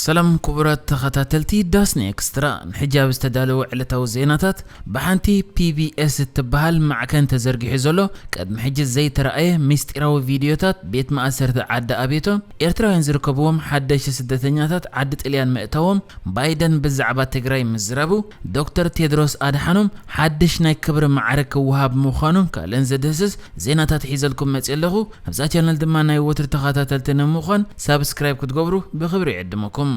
ሰላም ክቡራት ተኸታተልቲ ዳስኒ ኤክስትራ፣ ንሕጂ ኣብ ዝተዳለወ ዕለታዊ ዜናታት፣ ብሓንቲ ፒ ቢ ኤስ እትበሃል ማዕከን ተዘርጊሑ ዘሎ ቅድሚ ሕጂ ዘይተራእየ ምስጢራዊ ቪድዮታት ቤት ማእሰርቲ ዓዲ ኣቤቶ ኤርትራውያን ዝርከብዎም ሓደሽቲ ስደተኛታት ዓዲ ጥልያን ምእታዎም፣ ባይደን ብዛዕባ ትግራይ ምዝራቡ፣ ዶክተር ቴድሮስ ኣድሓኖም ሓድሽ ናይ ክብሪ ማዕረግ ክወሃብ ምዃኑን ካልእን ዘድህስስ ዜናታት ሒዘልኩም መፅእ ኣለኹ። ኣብዛ ቻነል ድማ ናይ ወትሩ ተኸታተልቲ ንምዃን ሳብስክራይብ ክትገብሩ ብኽብሪ ይዕድመኩም።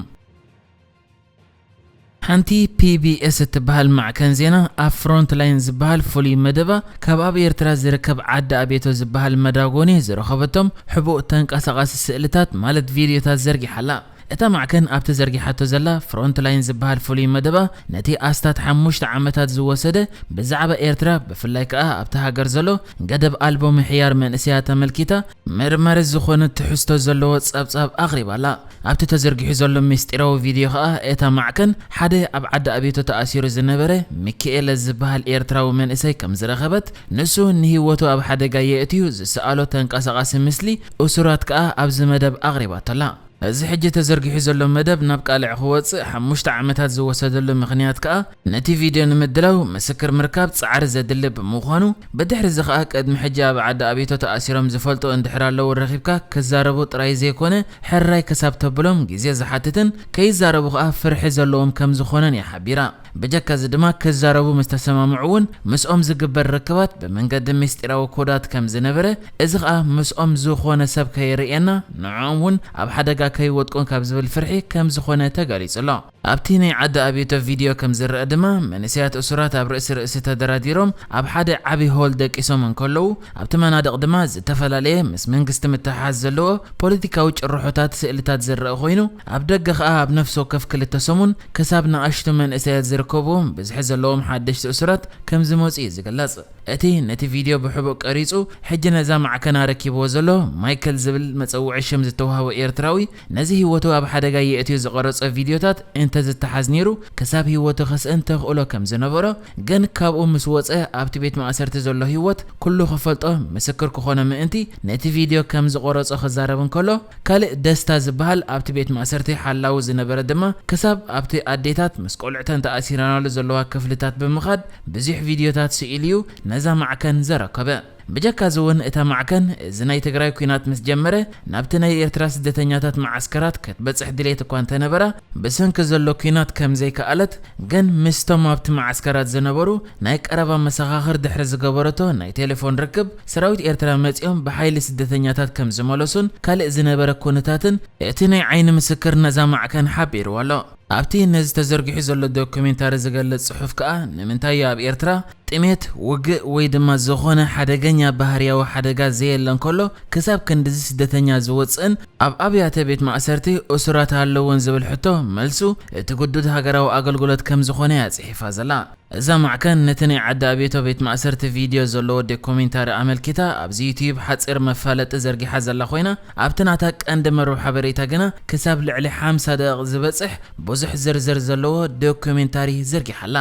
ሓንቲ ፒ ቢ ኤስ እትበሃል ማዕከን ዜና ኣብ ፍሮንትላይን ዝበሃል ፍሉይ መደባ ካብ ኣብ ኤርትራ ዝርከብ ዓዲ ኣቤቶ ዝበሃል መዳጎኒ ዝረኸበቶም ሕቡእ ተንቀሳቓሲ ስእልታት ማለት ቪድዮታት ዘርጊሓላ። እታ ማዕከን ኣብቲ ዘርጊሓቶ ዘላ ፍሮንትላይን ዝበሃል ፍሉይ መደባ ነቲ ኣስታት ሓሙሽተ ዓመታት ዝወሰደ ብዛዕባ ኤርትራ ብፍላይ ከኣ ኣብቲ ሃገር ዘሎ ገደብ ኣልቦ ምሕያር መንእሰያት ኣመልኪታ መርማሪ ዝኾነ ትሕዝቶ ዘለዎ ጸብጻብ ኣቕሪባላ። ኣብቲ ተዘርጊሑ ዘሎ ምስጢራዊ ቪድዮ ከኣ እታ ማዕከን ሓደ ኣብ ዓዲ ኣቤቶ ተኣሲሩ ዝነበረ ሚኪኤለ ዝበሃል ኤርትራዊ መንእሰይ ከም ዝረኸበት፣ ንሱ ንህይወቱ ኣብ ሓደጋ የእትዩ ዝሰኣሎ ተንቀሳቓሲ ምስሊ እሱራት ከኣ ኣብዚ መደብ ኣቕሪባቶላ። እዚ ሕጂ ተዘርጊሑ ዘሎ መደብ ናብ ቃልዕ ክወጽእ ሓሙሽተ ዓመታት ዝወሰደሉ ምኽንያት ከኣ ነቲ ቪድዮ ንምድላው ምስክር ምርካብ ጻዕሪ ዘድሊ ብምዃኑ፣ ብድሕሪ እዚ ከኣ ቅድሚ ሕጂ ኣብ ዓዲ ኣቤቶ ተኣሲሮም ዝፈልጡ እንድሕር ኣለዉ ረኺብካ ክዛረቡ ጥራይ ዘይኮነ ሕራይ ክሳብ ተብሎም ግዜ ዝሓትትን ከይዛረቡ ከኣ ፍርሒ ዘለዎም ከም ዝኾነን እያ ሓቢራ። ብጀካ እዚ ድማ ክዛረቡ ምስ ተሰማምዑ እውን ምስኦም ዝግበር ርክባት ብመንገዲ ምስጢራዊ ኮዳት ከም ዝነበረ፣ እዚ ከኣ ምስኦም ዝኾነ ሰብ ከይርእየና ንዕኦም እውን ኣብ ሓደጋ ከይወድቁን ካብ ዝብል ፍርሒ ከም ዝኾነ ተገሊጹ ኣሎ። ኣብቲ ናይ ዓዲ ኣቤቶ ቪድዮ ከም ዝረአ ድማ መንእሰያት እሱራት ኣብ ርእሲ ርእሲ ተደራዲሮም ኣብ ሓደ ዓቢ ሆል ደቂሶም እንከለዉ ኣብቲ መናድቕ ድማ ዝተፈላለየ ምስ መንግስቲ ምትሕሓዝ ዘለዎ ፖለቲካዊ ጭርሖታት ስእልታት ዝረአ ኮይኑ ኣብ ደገ ከኣ ኣብ ነፍሲ ወከፍ ክልተ ሰሙን ክሳብ ንኣሽቱ መንእሰያት ዝርከብዎም ብዝሒ ዘለዎም ሓደሽቲ እሱራት ከም ዝመጹ እዩ ዝግለጽ። እቲ ነቲ ቪድዮ ብሕቡእ ቀሪጹ፣ ሕጂ ነዛ ማዕከን ኣረኪብዎ ዘሎ ማይክል ዝብል መጸውዒ ሽም ዝተዋህቦ ኤርትራዊ፣ ነዚ ህይወቱ ኣብ ሓደጋ የእትዩ ዝቐረጾ ቪድዮታት እንተዝተሓዝ ነይሩ፣ ክሳብ ህይወቱ ከስእን ተኽእሎ ከም ዝነበሮ፣ ግን ካብኡ ምስ ወጸ ኣብቲ ቤት ማእሰርቲ ዘሎ ህይወት ኩሉ ክፈልጦ ምስክር ክኾኖ ምእንቲ ነቲ ቪድዮ ከም ዝቐረጾ ክዛረብ እንከሎ፣ ካልእ ደስታ ዝበሃል ኣብቲ ቤት ማእሰርቲ ሓላዊ ዝነበረ ድማ ክሳብ ኣብቲ ኣዴታት ምስ ቆልዕተን ተኣሲረናሉ ዘለዋ ክፍልታት ብምኻድ ብዙሕ ቪድዮታት ስኢሉ እዩ ነዛ ማዕከን ዘረከበ። ብጀካ እዚ እውን እታ ማዕከን እዚ ናይ ትግራይ ኲናት ምስ ጀመረ ናብቲ ናይ ኤርትራ ስደተኛታት መዓስከራት ክትበጽሕ ድሌት እኳ እንተነበራ ብሰንኪ ዘሎ ኲናት ከም ዘይከኣለት ግን ምስቶም ኣብቲ መዓስከራት ዝነበሩ ናይ ቀረባ መሰኻኽር ድሕሪ ዝገበረቶ ናይ ቴሌፎን ርክብ ሰራዊት ኤርትራ መጺኦም ብሓይሊ ስደተኛታት ከም ዝመለሱን ካልእ ዝነበረ ኩነታትን እቲ ናይ ዓይኒ ምስክር ነዛ ማዕከን ሓቢርዎ ኣሎ። ኣብቲ ነዚ ተዘርጊሑ ዘሎ ዶኩሜንታሪ ዝገልጽ ጽሑፍ ከኣ ንምንታይ እዩ ኣብ ኤርትራ ጥሜት፣ ውግእ ወይ ድማ ዝኾነ ሓደገኛ ባህርያዊ ሓደጋ ዘየለ እንከሎ ክሳብ ክንድዚ ስደተኛ ዝወጽእን ኣብ ኣብያተ ቤት ማእሰርቲ እሱራት ኣለውን ዝብል ሕቶ መልሱ እቲ ግዱድ ሃገራዊ ኣገልግሎት ከም ዝኾነ እያ ጽሒፋ ዘላ። እዛ ማዕከን ነቲ ናይ ዓዲ ኣቤቶ ቤት ማእሰርቲ ቪድዮ ዘለዎ ዶኩሜንታሪ ኣመልኪታ ኣብዚ ዩትዩብ ሓጺር መፋለጢ ዘርጊሓ ዘላ ኮይና ኣብቲ ናታ ቀንዲ መርብ ሓበሬታ ግና ክሳብ ልዕሊ ሓምሳ ደቂቕ ዝበጽሕ ብዙሕ ዝርዝር ዘለዎ ዶኩሜንታሪ ዘርጊሓ ኣላ።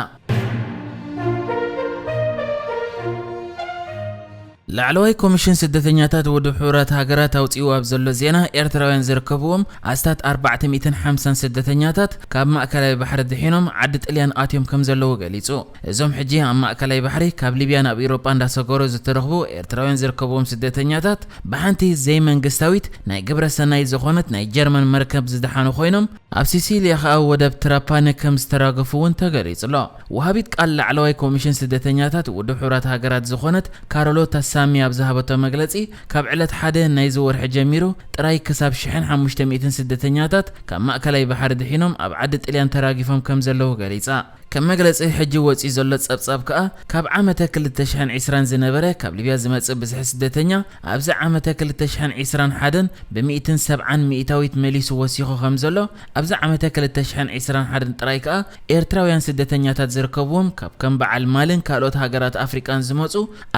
ላዕለዋይ ኮሚሽን ስደተኛታት ውድብ ሕቡራት ሃገራት ኣውጺኡ ኣብ ዘሎ ዜና ኤርትራውያን ዝርከብዎም ኣስታት ኣርባዕተ ሚእትን ሓምሳን ስደተኛታት ካብ ማእከላይ ባሕሪ ድሒኖም ዓዲ ጥልያን ኣትዮም ከም ዘለዉ ገሊጹ። እዞም ሕጂ ኣብ ማእከላይ ባሕሪ ካብ ሊብያ ናብ ኢሮጳ እንዳሰገሩ ዝተረኽቡ ኤርትራውያን ዝርከብዎም ስደተኛታት ብሓንቲ ዘይመንግስታዊት ናይ ግብረ ሰናይ ዝኾነት ናይ ጀርመን መርከብ ዝደሓኑ ኮይኖም ኣብ ሲሲልያ ከኣ ወደብ ትራፓኒ ከም ዝተራገፉ እውን ተገሊጹ ኣሎ። ወሃቢት ቃል ላዕለዋይ ኮሚሽን ስደተኛታት ውድብ ሕቡራት ሃገራት ዝኾነት ካሮሎታ ሳሚ ኣብ ዝሃበቶ መግለጺ ካብ ዕለት ሓደ ናይዚ ወርሒ ጀሚሩ ጥራይ ክሳብ ሽሕን ሓሙሽተ ሚእትን ስደተኛታት ካብ ማእከላይ ባሕሪ ድሒኖም ኣብ ዓዲ ጥልያን ተራጊፎም ከም ዘለዉ ገሊጻ። ከም መግለጺ ሕጂ ወጺኡ ዘሎ ጸብጻብ ከኣ ካብ ዓመተ ክልተ ሽሕን ዕስራን ዝነበረ ካብ ሊብያ ዝመጽእ ብዝሒ ስደተኛ ኣብዚ ዓመተ ክልተ ሽሕን ዕስራን ሓደን ብሚእትን ሰብዓን ሚእታዊት መሊሱ ወሲኹ ከም ዘሎ ኣብዚ ዓመተ ክልተ ሽሕን ዕስራን ሓደን ጥራይ ከኣ ኤርትራውያን ስደተኛታት ዝርከብዎም ካብ ከም በዓል ማልን ካልኦት ሃገራት ኣፍሪቃን ዝመጹ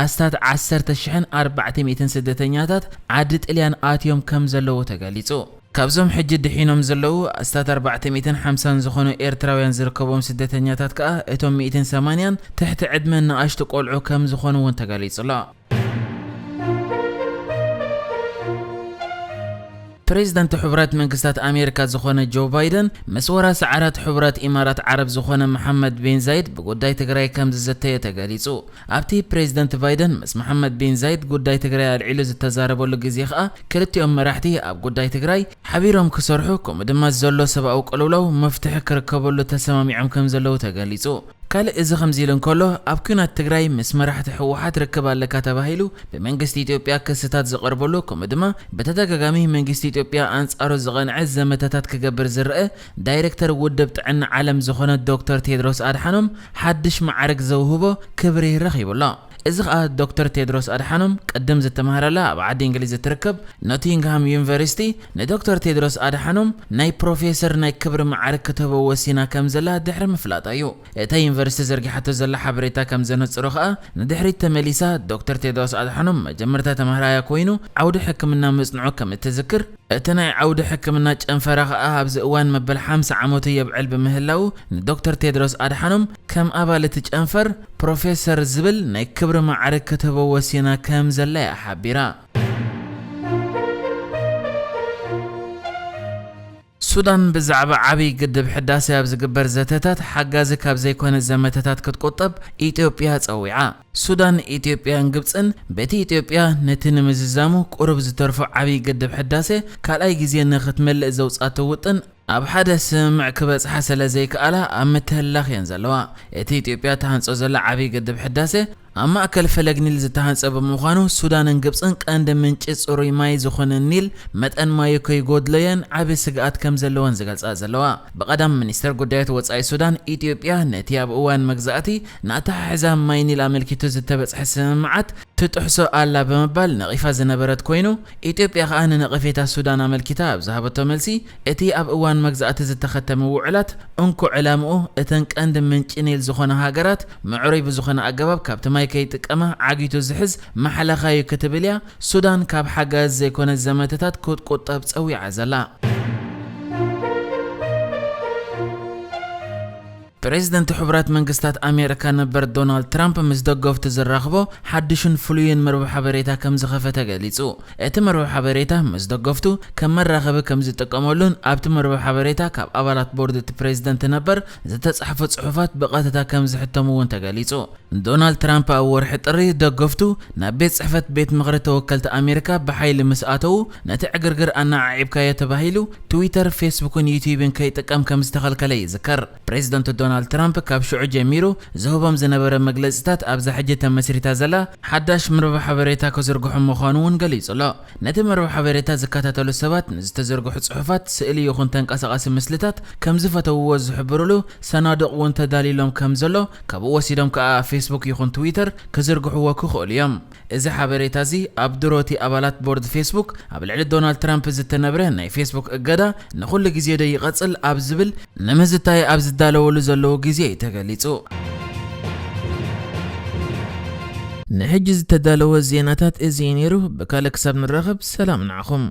ኣስታት ዓሰርተ ሽሕን ኣርባዕተ ሚእትን ስደተኛታት ዓዲ ጥልያን ኣትዮም ከም ዘለዉ ተገሊጹ። ካብዞም ሕጂ ድሒኖም ዘለዉ ኣስታት ኣርባዕተ ሚእትን ሓምሳን ዝኾኑ ኤርትራውያን ዝርከብዎም ስደተኛታት ከኣ እቶም ሚእትን ሰማንያን ትሕቲ ዕድመ ንኣሽቱ ቆልዑ ከም ዝኾኑ እውን ተገሊጹ ኣሎ። ፕሬዝደንት ሕቡራት መንግስታት ኣሜሪካ ዝኾነ ጆ ባይደን ምስ ወራሲ ዓራት ሕቡራት ኢማራት ዓረብ ዝኾነ መሓመድ ቢን ዛይድ ብጉዳይ ትግራይ ከም ዝዘተየ ተገሊጹ። ኣብቲ ፕሬዝደንት ባይደን ምስ መሓመድ ቢን ዛይድ ጉዳይ ትግራይ ኣልዒሉ ዝተዛረበሉ ግዜ ከኣ ክልቲኦም መራሕቲ ኣብ ጉዳይ ትግራይ ሓቢሮም ክሰርሑ ከምኡ ድማ ዘሎ ሰብኣዊ ቅልውላው መፍትሒ ክርከበሉ ተሰማሚዖም ከም ዘለዉ ተገሊጹ። ካልእ እዚ ከምዚ ኢሉ እንከሎ ኣብ ኲናት ትግራይ ምስ መራሕቲ ህወሓት ርክብ ኣለካ ተባሂሉ ብመንግስቲ ኢትዮጵያ ክስታት ዝቐርበሉ ከምኡ ድማ ብተደጋጋሚ መንግስቲ ኢትዮጵያ ኣንጻሩ ዝቐንዐ ዘመተታት ክገብር ዝረአ ዳይሬክተር ውድብ ጥዕና ዓለም ዝኾነ ዶክተር ቴድሮስ ኣድሓኖም ሓድሽ ማዕርግ ዘውህቦ ክብሪ ረኺቡ ኣሎ። እዚ ኸኣ ዶክተር ቴድሮስ ኣድሓኖም ቅድም ዝተምሃረላ ኣብ ዓዲ እንግሊዝ እትርከብ ኖቲንግሃም ዩኒቨርሲቲ ንዶክተር ቴድሮስ ኣድሓኖም ናይ ፕሮፌሰር ናይ ክብሪ ማዕርግ ክትህቦ ወሲና ከም ዘላ ድሕሪ ምፍላጣ እዩ። እታ ዩኒቨርሲቲ ዘርጊሓቶ ዘላ ሓበሬታ ከም ዘነጽሮ ኸኣ ንድሕሪት ተመሊሳ ዶክተር ቴድሮስ ኣድሓኖም መጀመርታ ተምሃራያ ኮይኑ ዓውዲ ሕክምና ምጽንዑ ከም እትዝክር እቲ ናይ ዓውዲ ሕክምና ጨንፈራ ኸኣ ኣብዚ እዋን መበል ሓምሳ ዓመቱ የብዕል ብምህላዉ ንዶክተር ቴድሮስ ኣድሓኖም ከም ኣባል እቲ ጨንፈር ፕሮፌሰር ዝብል ናይ ክብሪ ማዕርግ ክትህቦ ወሲና ከም ዘላ እያ ሓቢራ። ሱዳን ብዛዕባ ዓብዪ ግድብ ሕዳሴ ኣብ ዝግበር ዘተታት ሓጋዚ ካብ ዘይኮነ ዘመተታት ክትቁጠብ ኢትዮጵያ ጸዊዓ። ሱዳን፣ ኢትዮጵያን ግብጽን በቲ ኢትዮጵያ ነቲ ንምዝዛሙ ቁሩብ ዝተርፎ ዓብዪ ግድብ ሕዳሴ ካልኣይ ግዜ ንኽትመልእ ዘውጻቶ ውጥን ኣብ ሓደ ስምምዕ ክበጽሓ ስለ ዘይከኣላ ኣብ ምትህልላኽ እየን ዘለዋ። እቲ ኢትዮጵያ ትሃንጾ ዘላ ዓብዪ ግድብ ሕዳሴ ኣብ ማእከል ፈለግ ኒል ዝተሃንጸ ብምዃኑ ሱዳንን ግብጽን ቀንዲ ምንጪ ጽሩይ ማይ ዝኾነ ኒል መጠን ማዩ ከይጎድለየን ዓቢ ስግኣት ከም ዘለወን ዝገልጻ ዘለዋ። ብቐዳም ሚኒስተር ጉዳያት ወጻኢ ሱዳን ኢትዮጵያ ነቲ ኣብ እዋን መግዛእቲ ንኣተሓሕዛ ማይ ኒል ኣመልኪቱ ዝተበጽሐ ስምምዓት ትጥሕሶ ኣላ ብምባል ነቒፋ ዝነበረት ኮይኑ፣ ኢትዮጵያ ከኣ ንነቐፌታ ሱዳን ኣመልኪታ ኣብ ዝሃበቶ መልሲ፣ እቲ ኣብ እዋን መግዛእቲ ዝተኸተመ ውዕላት እንኮ ዕላምኡ እተን ቀንዲ ምንጪ ኒል ዝኾና ሃገራት ምዕሩይ ብዝኾነ ኣገባብ ካብቲ ማይ ከይጥቀማ ዓጊቱ ዝሕዝ ማሕለኻዩ ክትብል እያ ሱዳን ካብ ሓጋዚ ዘይኮነ ዘመተታት ክትቁጠብ ጸዊዓ ዘላ። ፕሬዝደንት ሕቡራት መንግስታት ኣሜሪካ ነበር ዶናልድ ትራምፕ ምስ ደገፍቱ ዝራኽቦ ሓድሽን ፍሉይን መርበብ ሓበሬታ ከም ዝኸፈተ ገሊጹ። እቲ መርበብ ሓበሬታ ምስ ደገፍቱ ከም መራኸቢ ከም ዝጥቀመሉን ኣብቲ መርበብ ሓበሬታ ካብ ኣባላት ቦርድ እቲ ፕሬዝደንት ነበር ዝተጻሕፉ ጽሑፋት ብቐጥታ ከም ዝሕተሙ እውን ተገሊጹ። ዶናልድ ትራምፕ ኣብ ወርሒ ጥሪ ደገፍቱ ናብ ቤት ጽሕፈት ቤት ምኽሪ ተወከልቲ ኣሜሪካ ብሓይሊ ምስ ኣተዉ ነቲ ዕግርግር ኣነዓዒብካዮ ተባሂሉ ትዊተር፣ ፌስቡክን ዩትዩብን ከይጥቀም ከም ዝተኸልከለ ይዝከር። ፕሬዝደንት ዶናልድ ትራምፕ ካብ ሽዑ ጀሚሩ ዝህቦም ዝነበረ መግለጺታት ኣብዛ ሕጂ ተመስሪታ ዘላ ሓዳሽ መርበብ ሓበሬታ ክዝርግሑ ምዃኑ እውን ገሊጹ ኣሎ። ነቲ መርበብ ሓበሬታ ዝከታተሉ ሰባት ንዝተዘርግሑ ጽሑፋት፣ ስእሊ ይኹን ተንቀሳቓሲ ምስልታት ከም ዝፈተውዎ ዝሕብሩሉ ሰናዱቕ እውን ተዳልዩሎም ከም ዘሎ ካብኡ ወሲዶም ከኣ ኣብ ፌስቡክ ይኹን ትዊተር ክዝርግሕዎ ክኽእሉ እዮም። እዚ ሓበሬታ እዚ ኣብ ድሮ እቲ ኣባላት ቦርድ ፌስቡክ ኣብ ልዕሊ ዶናልድ ትራምፕ ዝተነብረ ናይ ፌስቡክ እገዳ ንኹሉ ግዜ ዶ ይቐጽል ኣብ ዝብል ንምዝታይ ኣብ ዝዳለወሉ ዘለዉ ግዜ እዩ ተገሊጹ። ንሕጂ ዝተዳለወ ዜናታት እዚ እዩ ነይሩ። ብካልእ ክሳብ ንራኸብ ሰላም ንዓኹም።